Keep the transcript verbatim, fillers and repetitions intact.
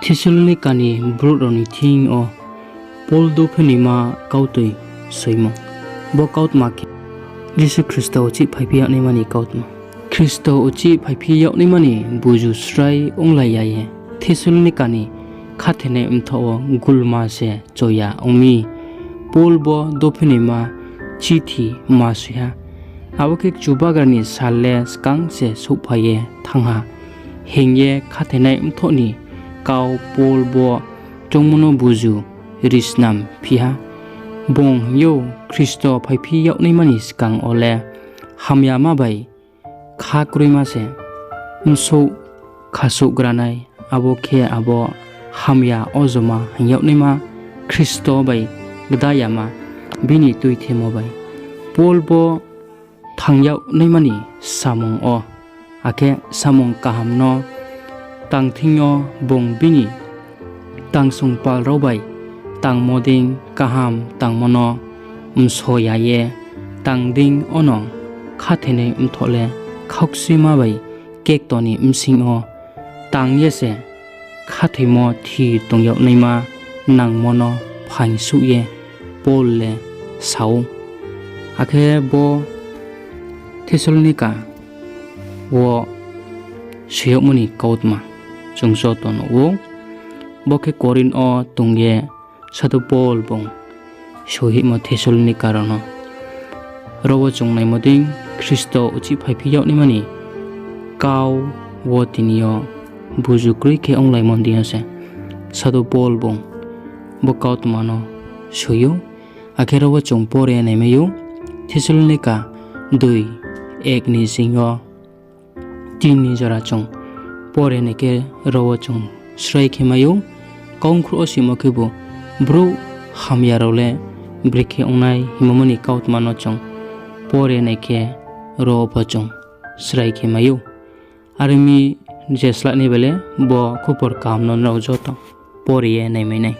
Thessalonika ni brouh rao ni thing yo Paul dophinoima kautoi soimo. Bo kautma khe Jisu Khristo uchih phaiphi yag naima ni kautma. Khristo uchih phaiphi yag naima ni buzu srai onglai ya ye Thessalonika ni khathoinai mthoh wo gulma se cho ya ong mi. Paul bo dophinoima chithi ma soi ha. Abo khe Chubagra ni sal le skang se souhphai ye thanng ha, hing ye khathoinai mthoh ni kau Paul bo choungmo no buzu ri snam phi ha. Bung hing ou, Khristo phaiphi yag naima ni skang wo le hamyama bai kha kroima se bsouh khasouhgra nai, abo khe abo hamya ojoma hing yag naima Khristo bai gda yama bini tuithemo bai. Paul bo thanng yag naima ni samung wo, akhe samung kaham no tang thing yo bung bini tangsong pal rao bai tangmo dei kaham tangmo no mso ya ye tang dei yono khathoinai mthoh le khaukchuima bai kekto ni bsing yo tang ye se khathoimo thir tong yag naima nangmo no phaing suh ye Paul le sa ou. Akhe bo Thessalonika wo soi yagmo ni kautma chung joto nuh ou. Bo khe Korinth wo tong ye Sadhu Paul bung soi hoihmo Thessalonika rao no. Ro wo chung naimo dei, Khristo uchih phaiphi yag naima ni kau wo tini yo buzu kroi khe onglaimo dei yo se Sadhu Paul bung bo kautma no soi ou. Akhe ro wo chung pore naimai ou, Thessalonika dui, ek ni sing yo tin ni jora chung pore nai khe ro wo chung srai khe mai ou. Kau bkhrouh wo simo khebu brouh hamya rao le brekhe ong nai hingmo ni kautma no chung pore nai khe ro wo pho chung srai khe mai ou. Are ong mi, je slah ni bai le bo khupor kaham no nrao joto pore ye naimai nai.